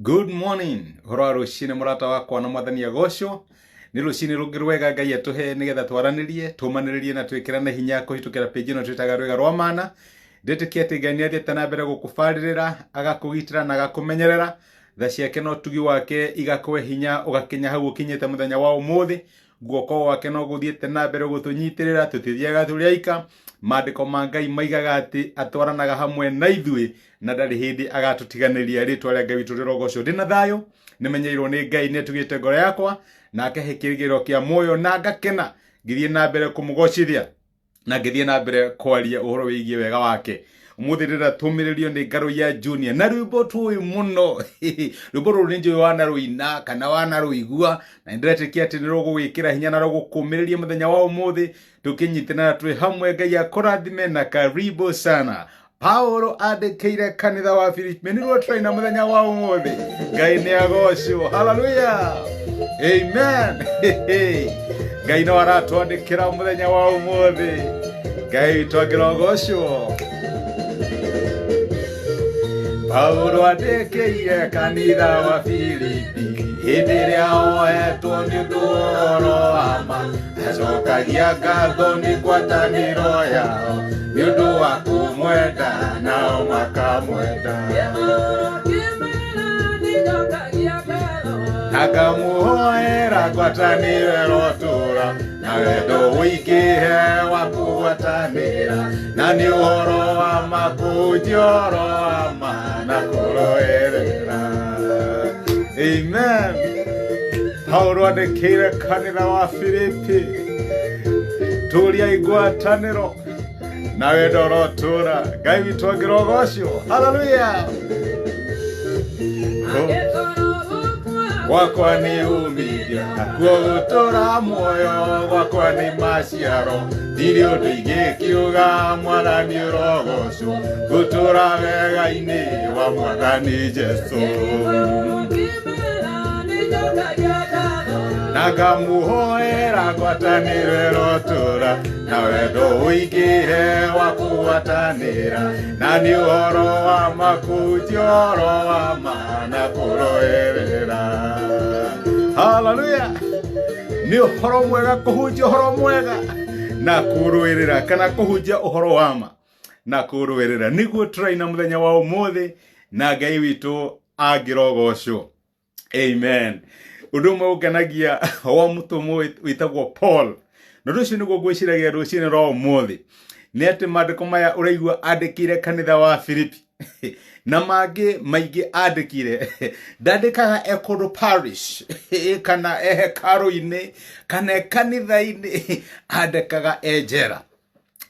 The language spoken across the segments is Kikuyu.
Good morning. Ũhoro wa rũcinĩ mũrata wakwa na mwathani agocwo. Nĩ rũcinĩ rũngĩ rwega Ngai atũhe nĩgetha twaranĩrie, tũmanĩrĩrie na twĩkĩrane hinya kũhĩtũkĩra page ĩno twĩtaga Rwĩga rwa Mana. Ndĩtĩkia atĩ Ngai nĩ athiĩte na mbere gũkũbarĩrĩra, agakũgitĩra na agakũmenyerera. Tha ciake na ũtugi wake igakũhe hinya ũgakinya hau ũkinyĩte mũthenya wa ũmũthĩ. Guoko gwake no gũthiĩte na mbere gũtũnyitĩrĩra, tũtithiaga tũrĩ aika. Maandĩko ma Ngai maigaga atĩ atwaranaga hamwe na ithuĩ na ndarĩ hĩndĩ agatũtiganĩria. Rĩtwa rĩa Ngai witũ rĩrogocwo. Ndĩ na thayũ, nĩmenyeirwo nĩ Ngai, nĩatugĩte ngoro yakwa na akahe kĩrĩgĩrĩro kĩa muoyo, na ngakena ngĩthiĩ na mbere kũmũgocithia na ngĩthiĩ na mbere kwaria ũhoro wĩgiĩ wega wake. Ũmũthĩ ndĩrenda tũmĩrĩrio nĩ Ngarũiya Junior na rwĩmbo tũĩ mũno. Rwĩmbo rũrũ nĩ njũĩ wanarũina kana wanarũigua, na nĩndĩretĩkia atĩ nĩ rũgũgwĩkĩra hinya na rũgũkũmĩrĩria mũthenya wa ũmũthĩ. Tũkĩnyitanĩra twĩ hamwe, Ngai akũrathime na karibu sana. Paulo andĩkĩire kanitha wa Filipi nĩruo tũraina mũthenya wa ũmũthĩ. Ngai nĩ agocwo, haleluya, amen. Ngai no aratwandĩkĩra mũthenya wa ũmũthĩ. Ngai witũ angĩrogocwo. Paulo andĩkĩire kanitha wa Filipi hĩndĩ ĩrĩa oetwo nĩ ũndũ wa ũhoro wa ma, acokagia ngatho nĩ ngwatanĩro yao nĩ ũndũ wa kũmwenda nao makamwenda, akamuhoera ngwatanĩro ĩrotũra na wendo ũingĩhe wa kũgwatanĩra, na nĩ ũhoro wa ma kũhunjia ũhoro wa ma na kũrũĩrĩra. Amen. Paulo andĩkĩire kanitha wa Filipi, tũriai ngwatanĩro na wendo ũrotũra. Ngai witũ angĩrogocwo, haleluya. Gwakwa nĩ umithio, nakuo gũtũra muoyo gwakwa nĩ maciaro. Ndirĩ ũndũ ingĩkiuga, mwathani ũrogocwo, gũtũra wega-inĩ wa mwathani Jesu. Na ngamuhoera ngwatanĩro ĩrotũra na wendo ũingĩhe wa kũgwatanĩra, na nĩ ũhoro wa ma kũhunjia ũhoro wa ma na kũrũĩrĩra. Haleluya. Nĩ ũhoro mwega kũhunjia ũhoro mwega na kũrũĩrĩra, kana kũhunjia ũhoro wa ma na kũrũĩrĩra, nĩguo tũraina mũthenya wa ũmũthĩ, na Ngai witũ angĩrogocwo. Amen. Ũndũ ũmwe ũngenagia wa mũtũmwo wĩtagwo Paul, na ũndũ ũcio nĩguo ngwĩciragia rũcinĩ rwa ũmũthĩ, nĩ atĩ maandĩko maya ũraigua andĩkĩire kanitha wa Filipi na mangĩ maingĩ andĩkire, ndandĩkaga e kũndũ parish kana e hekarũ-inĩ kana e kanitha-inĩ, andĩkaga e njera,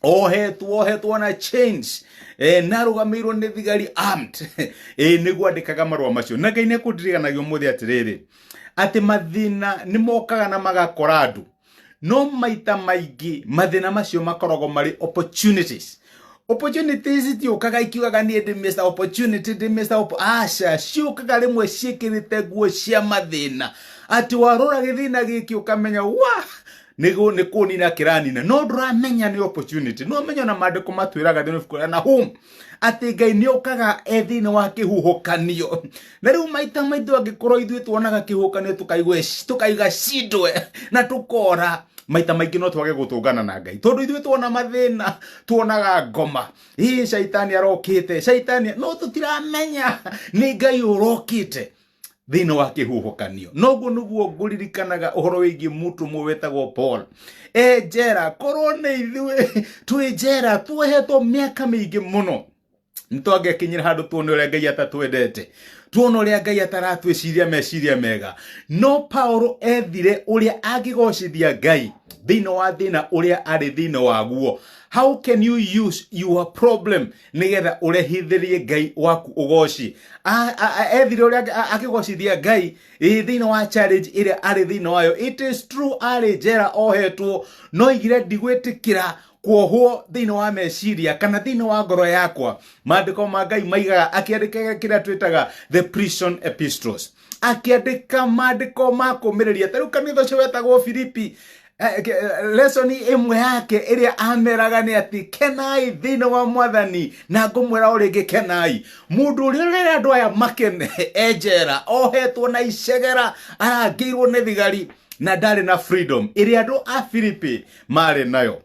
ohetwo ohetwo na chains, narũgamĩirwo nĩ thigari armed, nĩguo andĩkaga marũa macio. Na Ngai nĩ ekũndirikanagia ũmũthĩ atĩrĩrĩ, atĩ mathĩna nĩ mokaga na magakora andũ, no maita maingĩ mathĩna macio makoragwo marĩ opportunities. Opportunities itiũkaga ikiugaga niĩ ndĩ Mr. Opportunity, ndĩ Mr. Aca, ciũkaga rĩmwe ciĩkĩrĩte nguo cia mathĩna, atĩ warora gĩthĩna gĩkĩ ũkamenya wa nĩguo nĩ kũnina kĩranina, no ndũramenya nĩ opportunity. No menya na maandĩko matwĩraga thĩinĩ wa ibuku rĩa Nahum atĩ Ngai nĩ okaga e thĩinĩ wa kĩhuhũkanio. Na rĩu maita maitũ angĩkorwo ithuĩ tuonaga kĩhuhũkanio tũkaiga cindwe na tũkora, maita maingĩ no twage gũtũngana na Ngai, tondũ ithuĩ tuona mathĩna tuonaga ngoma, ĩ caitani arokĩte, caitani, no tũtiramenya nĩ Ngai ũrokĩte thĩinĩ wa kĩhuhũkanio. Noguo nĩguo ngũririkanaga ũhoro wĩgiĩ mũtũmwo wetagwo Paul e njera. Korwo nĩ ithuĩ twĩ njera tuohetwo mĩaka mĩingĩ mũno, nĩtwangĩkinyire handũ tuone ũrĩa Ngai atatwendete, tuone ũrĩa Ngai ataratwĩciria meciria mega. No Paulo ethire ũrĩa angĩgocithia Ngai thĩinĩ wa thĩna ũrĩa arĩ thĩinĩ waguo. How can you use your problem nĩgetha ũrehithĩrie Ngai waku ũgoci? Ethire ũrĩa akĩgocithia Ngai ĩ thĩinĩ wa challenge ĩrĩa arĩ thĩinĩ wayo. It is true arĩ njera ohetwo, no igire ndigwĩtĩkĩra kuohwo thĩinĩ wa meciria kana thĩinĩ wa ngoro yakwa. Maandĩko ma Ngai maigaga akĩandĩka kĩrĩa twĩtaga the prison epistles, akĩandĩka maandĩko ma kũmĩrĩria. Ta rĩu kanitha ũcio wetagwo Filipi, Lesson ĩmwe yake ĩrĩa ameraga nĩ atĩ kenai thĩinĩ wa mwathani, na ngũmwĩra o rĩngĩ kenai. Mũndũ ũrĩa ũrera andũ aya makene e njera, ohetwo na icegera, arangĩirwo nĩ thigari na ndarĩ na freedom ĩrĩa andũ a Filipi marĩ nayo.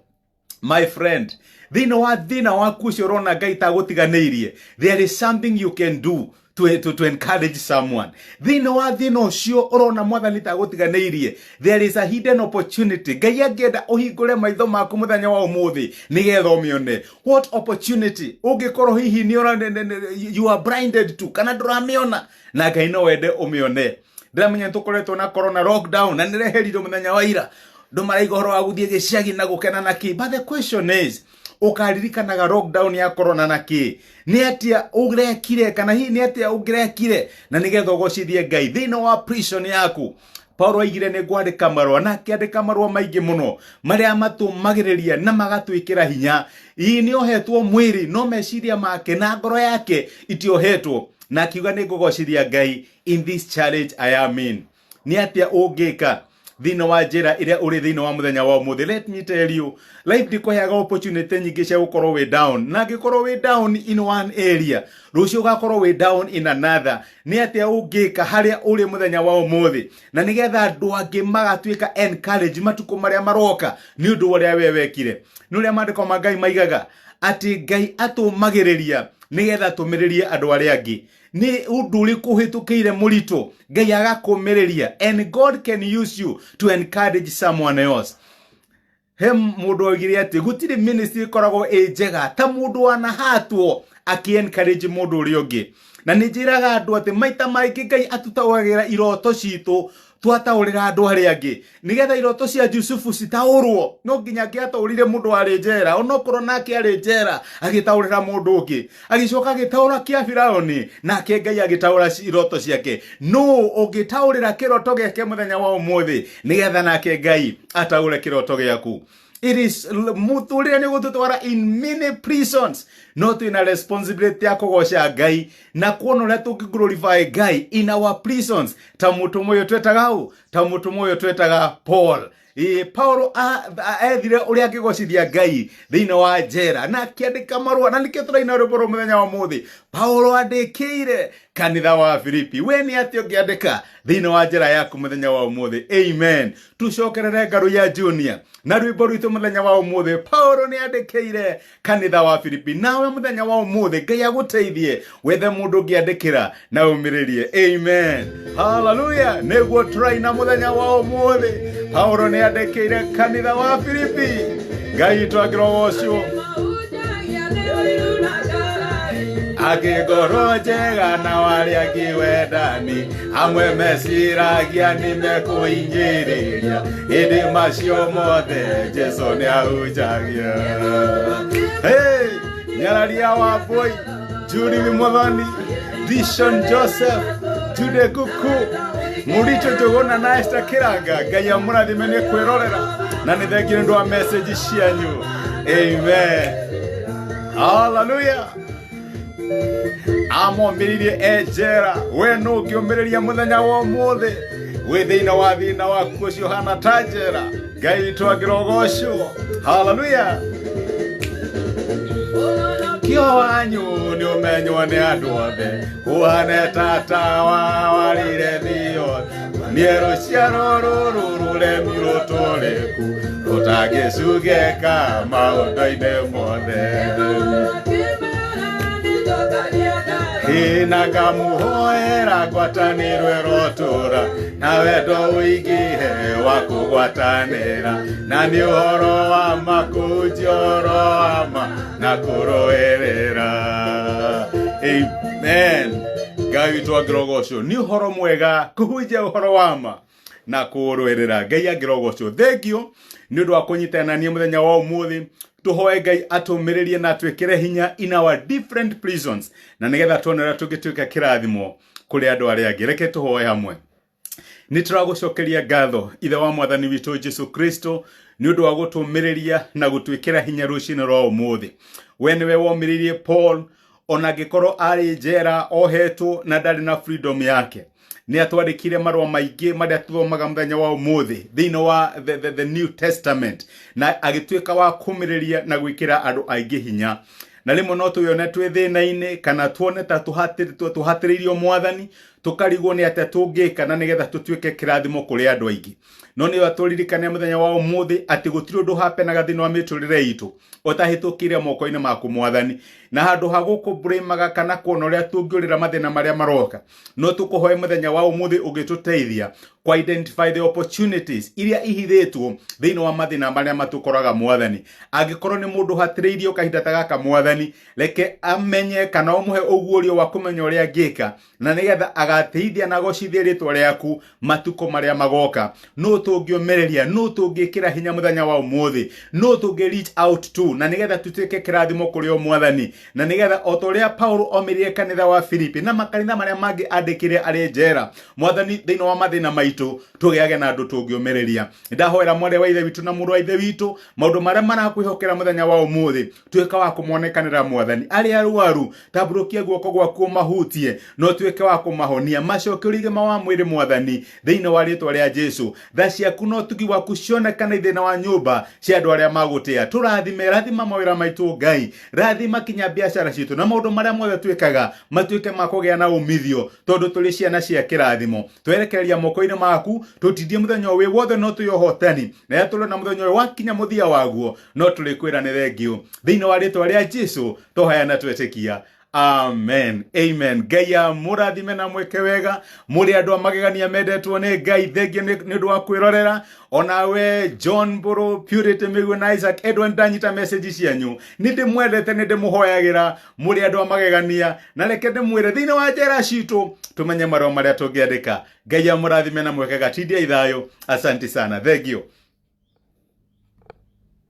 My friend, thĩinĩ wa thĩna waku ũcio ũrona Ngai tagũtiganĩirie, there is something you can do to encourage someone. Thĩinĩ wa thĩna ũcio ũrona mwathani tagũtiganĩirie, there is a hidden opportunity. Ngai angĩenda ũhingũre maitho maku mũthenya wa ũmũthĩ nĩgetha ũmĩone. What opportunity ũngĩkorwo hihi nĩ you are blinded to, kana ndũramĩona, na Ngai no wende ũmĩone. Ndĩramenya nĩ tũkoretwo na corona lockdown na nĩreherirwo mũthenya wa ira, andũ maraiga ũhoro wa gũthiĩ gĩcagi na gũkena na kĩ, but the question is, ũkaririkanaga lockdown ya corona na kĩ? Nĩ atĩa ũrekire, kana hihi nĩ atĩa ũngĩrekire na nĩgetha ũgocithie Ngai thĩinĩ wa prison yaku? Paulo aigire nĩ ngwandĩka marũa, na akĩandĩka marũa maingĩ mũno marĩa matũmagĩrĩria na magatwĩkĩra hinya. Ii nĩ ohetwo mwĩrĩ, no meciria make na ngoro yake itiohetwo, na akiuga nĩ ngũgocithia Ngai in this challenge I am in. Nĩ atĩa ũngĩka thĩinĩ wa njĩra ĩrĩa ũrĩ thĩinĩ wa mũthenya wa ũmũthĩ? Let me tell you, life ndĩkũheaga opportunity nyingĩ cia gũkorwo wĩ down, na angĩkorwo wĩ down in one area, rũciũ ũgakorwo wĩ down in another. Nĩ atĩa ũngĩka harĩa ũrĩ mũthenya wa ũmũthĩ na nĩgetha andũ angĩ magatuĩka encourage matukũ marĩa maroka nĩ ũndũ wa ũrĩa we wekire? Nĩ ũrĩa maandĩko ma Ngai maigaga atĩ Ngai atũmagĩrĩria nĩgetha tũmĩrĩrie andũ arĩa angĩ. Nĩ ũndũ ũrĩkũ ũhĩtũkĩire mũritũ Ngai agakũmĩrĩria? And God can use you to encourage someone else. He mũndũ oigire atĩ gũtirĩ ministry ĩkoragwo ĩ njega ta mũndũ wanahatwo akĩ encourage mũndũ ũrĩa ũngĩ. Na nĩ njĩraga andũ atĩ maita maingĩ Ngai atũtaũragĩra iroto citũ twataũrĩra andũ arĩa angĩ. Nĩgetha iroto cia Jusufu citaũrwo, no nginya angĩataũrire mũndũ warĩ njera, onokorwo nake arĩ njera agĩtaũrĩra mũndũ ũngĩ, agĩcoka agĩtaũra kĩa Firaũni, nake Ngai agĩtaũra iroto ciake. Nũ ũngĩtaũrĩra kĩroto gĩake mũthenya wa ũmũthĩ nĩgetha nake Ngai ataũre kĩroto gĩaku? It is mũtũrĩre nĩ gũtũtwara in many prisons, no twĩna responsibility ya kũgoca Ngai na kuona ũrĩa tũngĩ glorify Ngai in our prisons, ta mũtũmwo ũyũ twetaga ũ, ta mũtũmwo ũyũ twetaga Paul. Ĩĩ, Paulo ethire ũrĩa angĩgocithia Ngai thĩinĩ wa njera na akĩandĩka marũa, na nĩkĩo tũraina rwĩmbo rwa mũthenya wa ũmũthĩ, Paulo andĩkĩire kanitha wa Filipi. We nĩ atĩa ũngĩandĩka thĩinĩ wa njera yaku mũthenya wa ũmũthĩ? Amen. Tucokerere ngaru ya Junior na rwĩmbo rwitũ mũthenya wa ũmũthĩ, Paulo nĩ andĩkĩire kanitha wa Filipi. Nawe mũthenya wa ũmũthĩ Ngai agũteithie wethe mũndũ ũngĩandĩkĩra na ũmĩrĩrie. Amen, haleluya. Nĩguo tũraina mũthenya wa ũmũthĩ, Paulo nĩ andĩkĩire kanitha wa Filipi. Ngai witũ angĩrogocwo. Angĩngorwo njega na warĩa angĩ wendani, amwe meciragia nĩ mekũingĩrĩria, ĩndĩ macio mothe Jesu nĩ ahunjagia. Hey, Nyararia wa Boy, Julie Muthoni, Dishon Joseph, Jude Kuku, Muricho Njũgũna na Esther Kĩranga, Ngai amũrathime nĩ kwĩrorera na nĩ thengiũ nĩ ũndũ wa message cianyu. Amen. Hallelujah. Amomĩrĩirie e njera. We nũ ũngĩũmĩrĩria mũthenya wa ũmũthĩ wĩ thĩinĩ wa thĩna waku ũcio ũhana ta njera? Ngai witũ angĩrogocwo. Haleluya. Kĩo wanyu nĩ ũmenywo nĩ andũ othe, ũhane ta tawa warĩire thĩ yothe. Niĩ rũciaro rũrũ rũremi rũtũrĩku, rũtangĩcugĩka maũndũ-inĩ mothe. Ĩ, na ngamuhoera ngwatanĩro ĩrotũra na wendo ũingĩhe wa kũgwatanĩra, na nĩ ũhoro wa ma kũhunjia ũhoro wa ma na kũrũĩrĩra. Amen. Ngai witũ angĩrogocwo. Nĩ ũhoro mwega kũhunjia ũhoro wa ma na kũrũĩrĩra. Ngai angĩrogocwo. Thengiũ nĩ ũndũ wa kũnyitana na niĩ mũthenya wa ũmũthĩ. Tũhoe Ngai atũmĩrĩrie na atwĩkĩre hinya in our different prisons, na nĩgetha tuone ũrĩa tũngĩtuĩka kĩrathimo kũrĩ andũ arĩa angĩ. Reke tũhoe hamwe. Nĩ tũragũcokeria ngatho, Ithe wa mwathani witũ Jesu Kristo, nĩ ũndũ wa gũtũmĩrĩria na gũtwĩkĩra hinya rũcinĩ rwa ũmũthĩ. We nĩwe womĩrĩirie Paul. Ona angĩkorwo arĩ njera ohetwo na ndarĩ na freedom yake, nĩ atwandĩkire marũa maingĩ marĩa tũthomaga mũthenya wa ũmũthĩ thĩinĩ wa the New Testament, na agĩtuĩka wa kũmĩrĩria na gwĩkĩra andũ aingĩ hinya. Na rĩmwe no twĩone twĩ thĩna-inĩ kana tuone ta tũhatĩrĩirio Mwathani, tũkarigwo nĩ atĩa tũngĩka na nĩgetha tũtuĩke kĩrathimo kũrĩ andũ aingĩ. No nĩ tũririkane mũthenya wa ũmũthĩ atĩ gũtirĩ ũndũ hapenaga thĩinĩ wa mĩtũrĩre itũ ũtahĩtũkĩire moko-inĩ maku Mwathani, na handũ ha gũkũbrĩmaga kana kuona ũrĩa tũngĩũrĩra mathĩna marĩa maroka, no tũkũhoe mũthenya wa ũmũthĩ ũgĩtũteithia ku identify the opportunities iria ihithĩtwo thĩinĩ wa mathĩna marĩa matũkoraga Mwathani. Angĩkorwo nĩ mũndũ hatĩrĩirio kahinda ta gaka Mwathani, reke amenye kana ũmũhe ũguũrio wa kũmenya ũrĩa angĩka na nĩgetha agateithia na agocithie rĩtwa rĩaku matukũ marĩa magoka. Nũ tũngĩũmĩrĩria? Nũ tũngĩkĩra hinya mũthenya wa ũmũthĩ? Nũ tũngĩ reach out to na nĩgetha tũtuĩke kĩrathimo kũrĩ o Mwathani, na nĩgetha o ta ũrĩa Paulo omĩrire kanitha wa Filipi na makanitha marĩa mangĩ andĩkire arĩ njera, Mwathani, thĩinĩ wa mathĩna maitũ tũgĩage na andũ tũngĩũmĩrĩria. Ndahoera mwarĩ wa ithe witũ na mũrũ wa ithe witũ, maũndũ marĩa marakwĩhokera mũthenya wa ũmũthĩ, tuĩka wa kũmonekanĩra Mwathani. Arĩa arwaru, tambũrũkia guoko gwaku ũmahutie na ũtuĩke wa kũmahonia, macokerie ũgima wa mwĩrĩ Mwathani, thĩinĩ wa rĩtwa rĩa Jesu. Tha ciaku na ũtugi waku cionekane thĩinĩ wa nyũmba cia andũ arĩa magũtĩa. Tũrathime, rathima mawĩra maitũ Ngai, rathima kinya biacara citũ na maũndũ marĩa mothe twĩkaga matuĩke ma kũgĩa na umithio, tondũ tũrĩ ciana cia kĩrathimo. Twerekereria moko-inĩ maku, tũtindie mũthenya ũyũ wothe no twĩ ũhotani, na rĩrĩa tũrona mũthenya ũyũ wakinya mũthia waguo, no tũrĩkwĩra nĩ thengio. Thĩinĩ wa rĩtwa rĩa Jesu tũhoya na twetĩkia, amen, amen. Ngai amũrathime na mwĩke wega, mũrĩ andũ a magegania mendetwo nĩ Ngai. Thengio nĩ ũndũ wa kwĩrorera. Onawe John Mbũrũ, Purity Mĩguo na Isaac Edwin, ndanyita message cianyu, nĩ ndĩmwendete, nĩ ndĩmũhoyagĩra, mũrĩ andũ a magegania. Na reke ndĩmwĩre, thĩinĩ wa njera citũ tũmenye marũa marĩa tũngĩandĩka. Ngai amũrathime na mwĩke gatindia ithayũ. Asante sana, thengio.